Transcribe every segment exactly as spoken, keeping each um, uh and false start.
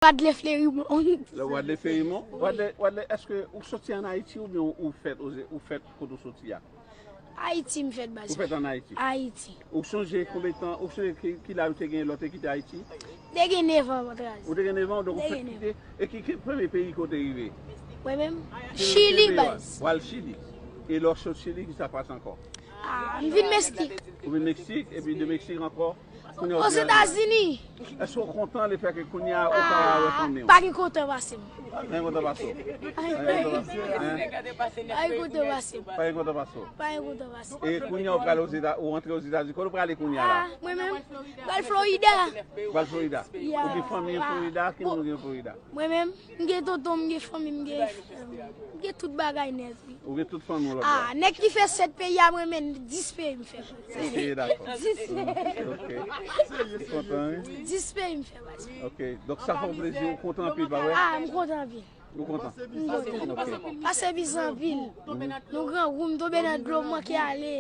Wadley Flerimont. Lè Wadley Flerimont? Wadley, Wadley, èske ou soti ann Ayiti oubyen ou, ou fèt, oze, ou fèt kote ou soti a? Ayiti m fèt, baz. Ou fèt ann Ayiti? Ayiti. Ou sonje konbyen tan, ou sonje ki, ki laj ou te gen lè w te kite Ayiti? Te gen nèf an, baz. Ou te gen nèf an, donk ou fèt kite. E ki, ki premye peyi ke w te rive? Mwen menm? Chili, baz. W al Chili. E lè w sot Chili, ki sa k pase ankò? Ah, m vin Meksik. Ou vin Meksik, epi de Meksik ankò? Kounye a w vin Ozetazini. Èske w kontan lefètke kounye a ou pa wè fanmi w? Pa gen kontan pase m. Pa gen kontan pase w. Pa gen kontan pase w. Pa gen kontan pase m. Pa gen kontan pase w. Pa gen kontan pase m. E kounye a w pral Ozeta-, ou rantre Ozetazini, kote w prale kounye a la? Ah, mwen menm, pral Florida. Pral Florida. Ou gen fanmi an Florida? Ki moun gen Florida? Mwen menm, m gen tonton, m gen fanmi, m gen, m gen tout bagay nèt, wi. Ou gen tout fanmi w lòt bò? Ah, nèg ki fè sèt peyi a, mwen menm, dis peyi m fè. Dis peyi, dakò. Dis peyi. Ok. Ou kontan, wi? Dis peyi m fè, baz. Ok. Donk, sa fè w plezi, ou kontan anpil, pa vre? Ah, m kontan anpil. Ou kontan? M kontan. Ok. Pase bizan anpil. Nou grangou, m tonbe nan dlo, m manke ale.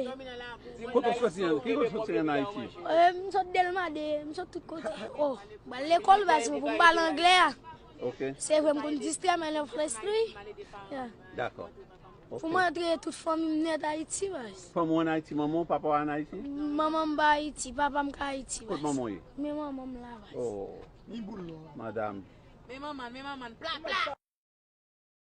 Kote w soti an? Ki kote w soti ann Ayiti? Eh, m sot Dèlma de, m sot tout kote. Oh, m al lekòl, baz, pou m pale anglè a. Ok. Se vre, m konn distrè, men nan Frans, wi. Yeah. Dakò. Pou m antre tout fanmi m nèt Ayiti, baz. Fanmi w ann Ayiti, manman w, papa w ann Ayiti? Manman m pa Ayiti, papa m ka Ayiti, baz. Kot manman w ye? Men manman m la, baz. Oh. Madanm. Men manman, men manman, pla, pla.